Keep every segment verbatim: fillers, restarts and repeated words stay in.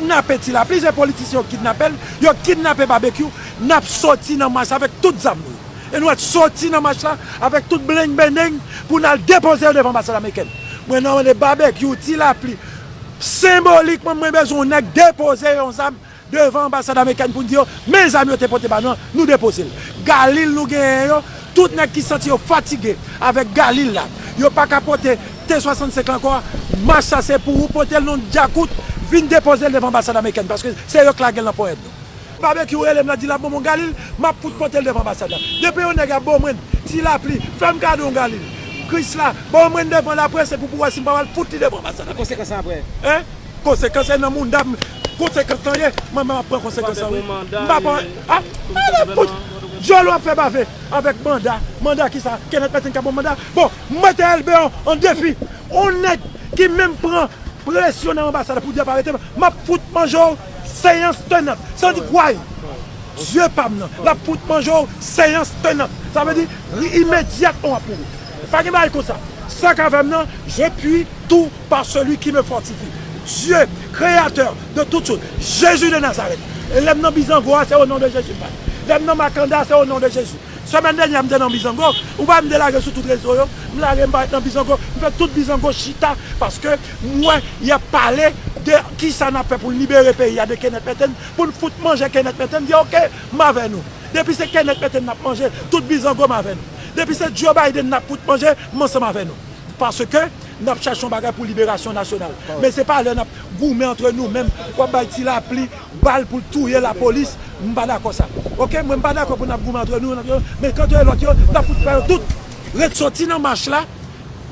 kidnape Ti Lapli, se politisyen yo kidnape l, yo kidnape Babekyou, n ap soti nan mach avèk tout zam nou. E nou ap soti nan mach la avèk tout bleng bendeng pou n al depoze yo devan anbasad amerikèn. Mwen nan mande Babekyou, Ti Lapli, senbolikman mwen bezwen yon nèg depoze yon zam devan anbasad amerikèn pou n di yo, men zam yo te pote ba nou an, nou depoze l. Galil nou genyen yo, tout nèg ki santi yo fatige avèk galil la, yo pa ka pote T swasannsenk la ankò, mach sa se pou ou pote l nan djakout, vin depoze l devan anbasad amerikèn, paske se yo k lage l nan ponyèt nou. Babekyou rele m la, di l ap ban mwen yon galil, m ap fout pote l devan anbasad la. Depi yon nèg ap ban mwen Ti Lapli, fè m kado yon galil. Krisla, ban mwen devan laprès, epi pou wè si m pa pral fout li devan anbasad la. Konsekans lan apre? Hein? Konsekans lan nan mounda m, konsekans lan ye, mwen menm ap pran konsekans lan, wi. M pa pran, ah, ala fout, dyòl w ap fè bave avèk manda, manda kisa, Kenneth Merten ka ban manda. Bon, m mete Elbe an, an defi, on nèg ki menm pran presyon nan anbasad la pou di ap arete m, m ap fout manje w, seyans tenant, san di kway. Dye pa m nan, l ap fout manje w, seyans tenant. Sa vle di, imedyatman w ap mouri. Pa gen bagay konsa. Sa k avè m nan, je puis tout par celui qui me fortifie. Dieu, créateur de toutes choses. Jésus de Nazareth. E lè m nan Bizango a, se o non de Jezi m pale. Lè m nan Makanda, se o non de Jezi. Semèn dènyè, m te nan Bizango. Ou pa m te lage sou tout rezo yo. M lage, m parèt nan Bizango. M fè tout Bizango chita paske m wè y ap pale de kisa n ap fè pou n libere peyi a de Kenneth Merten, pou n fout manje Kenneth Merten. M di, oke, m avè nou. Depi se Kenneth Merten n ap manje, tout Bizango m avè nou. Depi se Joe Biden n ap fout manje, m ansanm avè nou. Paske n ap chache yon bagay pou liberasyon nasyonal. Men se pa lè n ap goumen antre nou menm, w ap bay Ti Lapli bal pou l touye lapolis, m pa dakò sa. Oke, mwen m pa dakò pou n ap goumen antre nou, men kanto e lòt yo, n ap fout fè yo tout. Ret soti nan mach la,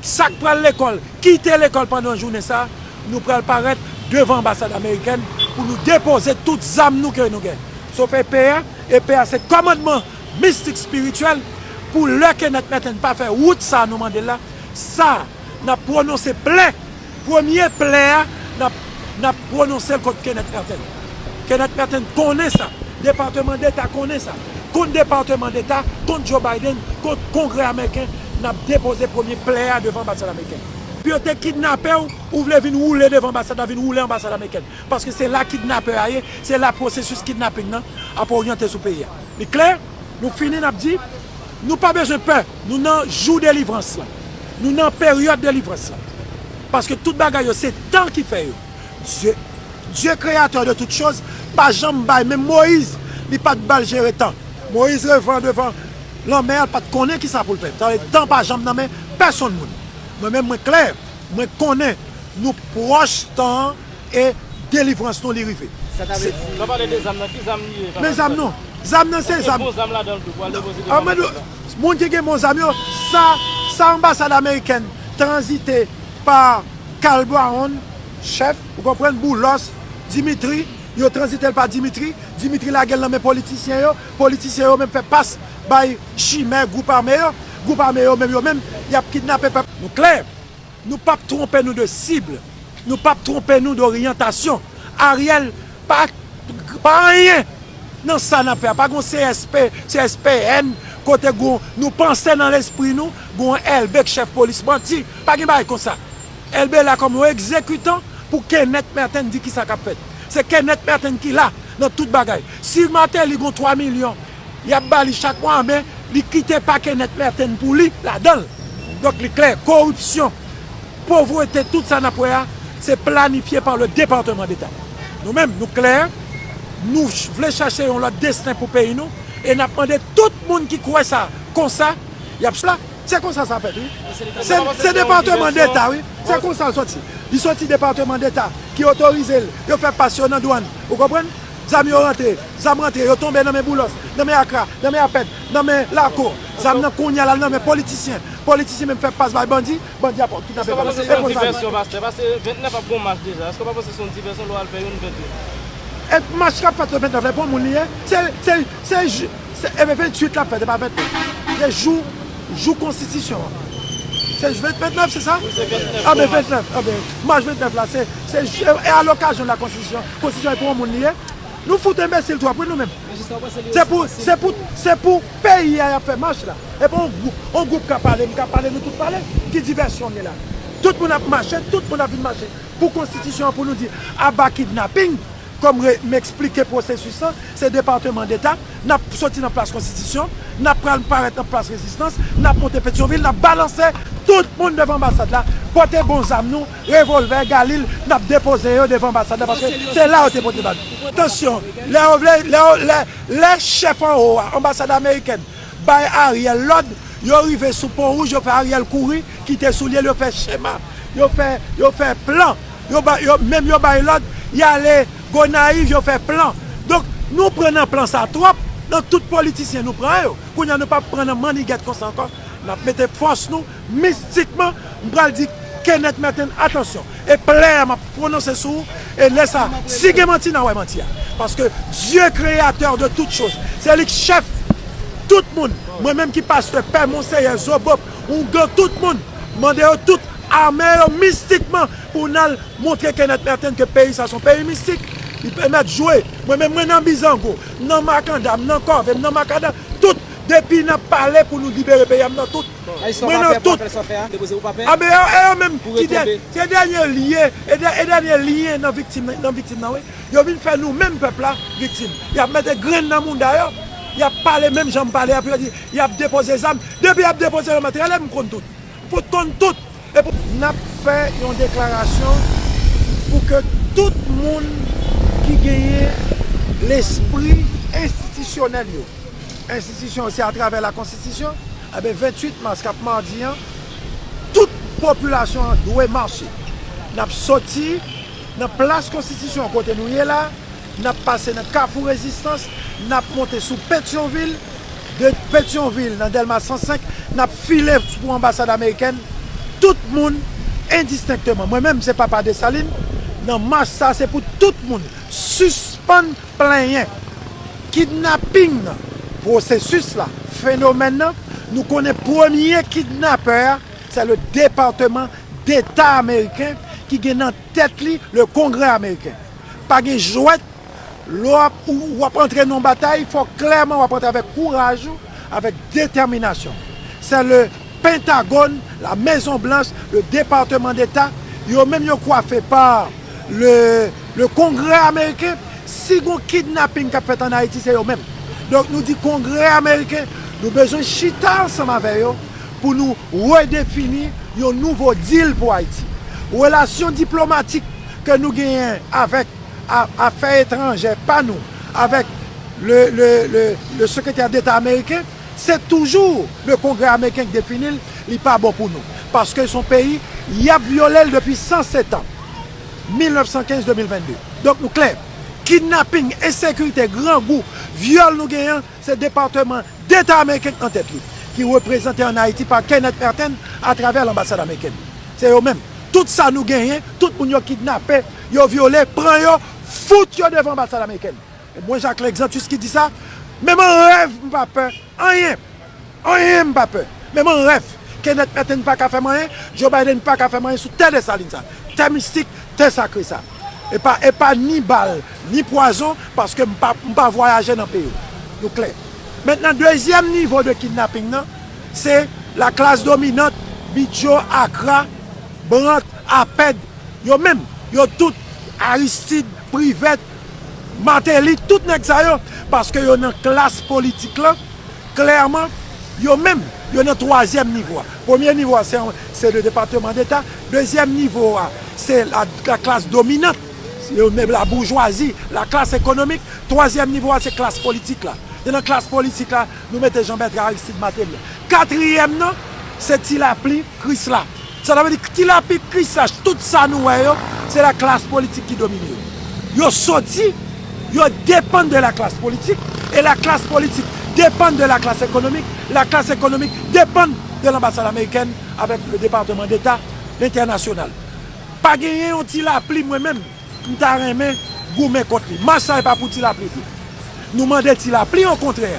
sa k pral lekòl, kite lekòl pandan jounen sa, nou pral parèt devan anbasad amerikèn pou nou depoze tout zam nou ke nou gen. Sof epe a, epe a se kòmandman mistik espirityèl pou lè Kenneth Merten pa fè wout sa nou mande l la, sa n ap pwononse plè, premye plè a, n ap, n ap pwononse l kont Kenneth Merten. Kenneth Merten konnen sa, Depatman Deta konnen sa. Kont Depatman Deta, kont Joe Biden, kont Kongrè ameriken, n ap depoze premye plè a devan anbasad ameriken. Pou yo te kidnape w, ou vle vin woule devan anbasad la, vin woule anbasad ameriken. Paske se la kidnapè a ye, se la pwosesis kidnaping nan ap oryante sou peyi a. Li klè, nou fini, n ap di, nou pa bezwen pè, nou nan jou delivrans lan. Nou nan peryòd delivrans lan. Paske tout bagay yo, se tan ki fè yo. Dye, Dye kreyatè de tout choz, pa janm bay, menm Moyiz, li pa t ba l jere tan. Moyiz revan devan lanmè a, l pa t konnen kisa pou l fè. Sa vle di tan pa janm nan men pèsonn moun. Mwen menm, mwen klè, mwen konnen nou pwòch tan an e delivrans nou li rive. Sa ta vle di. Nan pale de zam nan, ki zam li ye? Men zam nou, zam nan se zam. Bon zam ladan l tou, pou al depoze devan anbasad la. Moun ki gen bon zam yo, sa, sa anbasad amerikèn tranzite pa Carl Brown, chèf, ou konprann, Boulos, Dimitri, yo tranzite l pa Dimitri, Dimitri lage l nan men politisyen yo, politisyen yo menm fè pas bay chimè gwoup ame yo, gwoup ame yo menm, yo menm, y ap kidnape pèp. Nou klè, nou p ap twonpe nou de sib, nou p ap twonpe nou de oryantasyon. Ariel pa, pa anyen nan sa n ap fè a. Pa gon C S P, C S P N, kote gon, nou panse nan lespri nou, gon Elbe k chèf polis bandi. Pa gen bagay konsa. Elbe la kòm yon egzekitan pou Kenneth Merten di kisa k ap fèt. Se Kenneth Merten ki la nan tout bagay. Si Martelly gon twa milyon, y ap ba li chak mwa, men li kite pa Kenneth Merten pou li ladan l. Donk, li klè, koripsyon, povrete, tout sa n ap wè a, se planifye pa le Depatman Deta. Nou menm, nou klè, nou ch-, vle chache yon lòt desten pou peyi nou, e n ap mande tout moun ki kwè sa konsa, y ap la. Se konsa sa fèt, wi. Se, se Depatman Deta, wi. Se konsa l soti. Li soti Depatman Deta ki otorize l. Yo fè pas yo nan dwàn. Ou konprann? Zam yo rantre. Zam rantre. Yo tonbe nan men Boulos, nan men Akra, nan men Apèd, nan men Lako. Zam nan kounye a l al nan men politisyen. Politisyen menm fè pas bay bandi. Bandi ap kidnape. Èske w pa panse se yon divèsyon, pastè? Paske vennèf ap gon mach deja. Èske w pa panse se yon divèsyon lè w al fè youn vennèf? E mach k ap fèt le vennèf la, pou moun li ye. Se, se, se, se, e venntuit l ap fèt, e pa vennèf. Se jou, jou konstitisyon an. Se ven-, vennèf, se sa? Wi, se vennèf. A ben, vennèf, a ben, mach vennèf la, se, se, e a lokazyon de la konstitisyon. Konstitisyon e pou moun li ye. Nou fout enbesil twòp, wi, nou menm. Se pou, se pou, se pou peyi a y ap fè mach la. E pa yon gwoup, yon gwoup ka pale, m ka pale, nou tout pale. Ki divèsyon n ye la? Tout moun ap mache, tout moun ap vin mache pou konstitisyon an, pou nou di, aba kidnaping, Kòm re- m eksplike pwosesis lan, se Depatman Deta, n ap soti nan Plas Konstitisyon, n ap pral parèt nan Plas Rezistans, n ap monte Petyonvil, n ap balanse tout moun devan anbasad la, pote bon zam nou, revòlvè, galil, n ap depoze yo devan anbasad la, paske se la yo te pote ba nou. Atansyon, lè yo vle, lè, yo- lè, lè chèf anwo a, anbasad amerikèn, bay Ariel lòd, yo rive sou Pon Wouj, yo fè Ariel kouri, kite soulye l, yo fè chema, yo fè, yo fè plan, yo ba, yo, menm yo bay lòd, y ale Gonayiv, yo fè plan. Donk, nou pran nan plan sa twòp, nan tout politisyen nou pran yo. Kounye a nou p ap pran nan mannigèt konsa ankò. N ap mete fòs nou, mistikman, m pral di Kenneth Merten, atansyon. E plè a m ap pwononse sou ou, e lè sa, si gen manti, n a wè manti a. Paske Dieu créateur de toutes choses, se li k chèf tout moun. Mwen menm ki pastè, pè, monseyè, zobop, oungan, tout moun, mande yo tout, ame yo mistikman pou n al montre Kenneth Merten ke peyi sa se yon peyi mistik. Li pèmèt jwe. Mwen menm, mwen nan bizango, m nan makanda, m nan kòve, m nan makanda, tout, depi n ap pale pou nou libere peyi a, m nan tout. Mwen nan tout. A, men yo, e yo menm ki dè- se dènye lyen, e dè- e dènye lyen nan viktim, nan viktim nan, wi. Yo vin fè nou menm pèp la viktim. Y ap mete grenn nan mouda yo, y ap pale menm jan m pale a, pou yo di, y ap depoze zam. Depi y ap depoze zam, rele m konn tout. M fout konn tout. E pou n ap fè yon deklarasyon pou ke tout moun ki genyen lespri enstitisyonèl yo, enstitisyon yo se atravè la konstitisyon, enben venntuit mas k ap madi an, tout popilasyon an dwe mache. N ap soti nan plas konstitisyon kote nou ye la, n ap pase nan Kafou Rezistans, n ap monte sou Petyonvil, de Petyonvil nan Dèlma san senk, n ap file pou anbasad amerikèn, tout moun endistenkteman. Mwen menm, se Papa Desalin, nan mach sa, se pou tout moun sispann plenyen. Kidnaping nan, pwosesis la, fenomèn nan, nou konnen premye kidnapè a, se le Depatman Deta ameriken ki gen nan tèt li le Kongrè ameriken. Pa gen jwèt, lè w ap, ou, w ap antre nan yon batay, fò klèman w ap antre avèk kouraj ou, avèk detèminasyon. Se le Pentagòn, la Mezon Blanch, le Depatman Deta, yo menm yo kwafe pa le, le Kongrè ameriken. Si gon kidnaping k ap fèt ann Ayiti, se yo menm. Donk, nou di Kongrè ameriken, nou bezwen chita ansanm avè yo pou nou redefini yon nouvo deal pou Ayiti. Relasyon diplomatik ke nou genyen avèk a- afè etranjè pa nou, avèk le, le, le, le sekretè deta ameriken, se toujou le Kongrè ameriken ki defini l, li pa bon pou nou. Paske se yon peyi, y ap vyole l depi san sèt an, mil nèf san kenz de mil vennde. Donk, nou klè, kidnaping, ensekirite, grangou, vyòl nou genyen, se Depatman Deta ameriken k nan tèt li, ki reprezante ann Ayiti pa Kenneth Merten atravè lanbasad amerikèn. Se yo menm. Tout sa nou genyen, tout moun yo kidnape, yo vyole, pran yo, fout yo devan anbasad amerikèn. E mwen, Jacques Lexantus ki di sa, menm an rèv m pa pè anyen. Anyen m pa pè. Menm an rèv. Kenneth Merten pa ka fè m anyen, Joe Biden pa ka fè m anyen sou tè Desalin sa. Tè mistik, tè sakre sa. E pa, e pa ni bal, ni pwazon, paske m pa, m pa vwayaje nan peyi w. Nou klè. Mentnan, dezyèm nivo de kidnaping nan, se la classe dominante, Bidjo, Akra, Brandt, Apèd, yo menm, yo tout, Aristide, Privert, Martelly, tout nèg sa yo, paske yo nan klas politik lan, klèman, yo menm, yo nan twazyèm nivo a. Premye nivo a, se, se le Depatman Deta. Dezyèm nivo a, se la, la klas dominant, yo menm, la boujwazi, la klas ekonomik. Twazyèm nivo a, se klas politik la. E nan klas politik la, nou mete Jean Bertrand Aristide, Martelly. Katriyèm nan, se Ti Lapli, Krisla. Sa vle di, Ti Lapli, Krisla, tout sa nou wè yo, se la klas politik ki domine yo. Yo soti, yo depann de la klas politik, e la klas politik depann de la klas ekonomik, la klas ekonomik depann de lanbasad amerikèn avèk le Depatman Deta, lentènasyonal. Pa genyen yon Ti Lapli, mwen menm, m ta renmen goumen kont li. Mach sa e pa pou Ti Lapli vre. Nou mande Ti Lapli, okontrè,